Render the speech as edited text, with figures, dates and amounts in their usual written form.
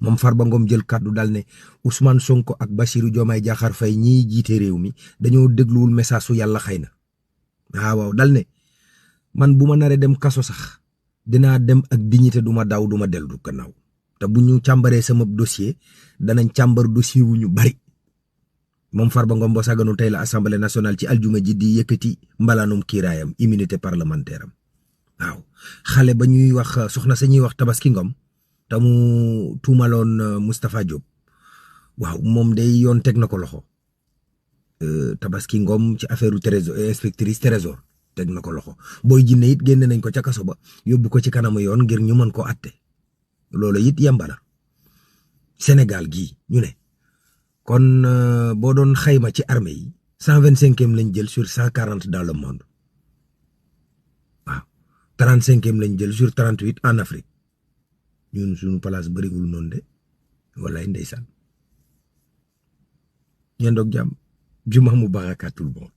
moom Farba Ngom jël kàddu dal ne Ousmane Sonko ak Bassirou Diomaye Diakhar Faye ñiy jiite réew mi dañoo dégluwul message su yàlla xëy na waaw dal ne man bu ma naree dem kaso sax dinaa dem ak dignité du ma daw du ma dellu gannaaw te bu ñu càmbaree sama dossier danañ càmbar dossier wu ñu bari moom Farba Ngom boo sàgganul tey la assemblée nationale ci aljuma ji di yëkkati mbalaanum kiiraayam immunité parlementaire am waaw xale ba ñuy wax soxna sa ñuy wax Tabaski Ngom te mu tuumaloon Moustapha Diop waaw moom day yoon teg na ko loxo Tabaski Ngom ci affaire trésor inspectrice trésor teg na ko loxo booy jinne it génne nañ ko ca kaso ba yóbbu ko ci kanamu yoon ngir ñu mën ko atte loolu it yembala Sénégal gii ñu ne kon boo doon xayma ci armée yi 125e lañ jël sur 140 dans le monde waaw 35e lañ jël sur 38 en Afrique ñun suñu place bëriwul noonu de wallaay ndeysaan ñeen doog jàmm juma mu baax tout le monde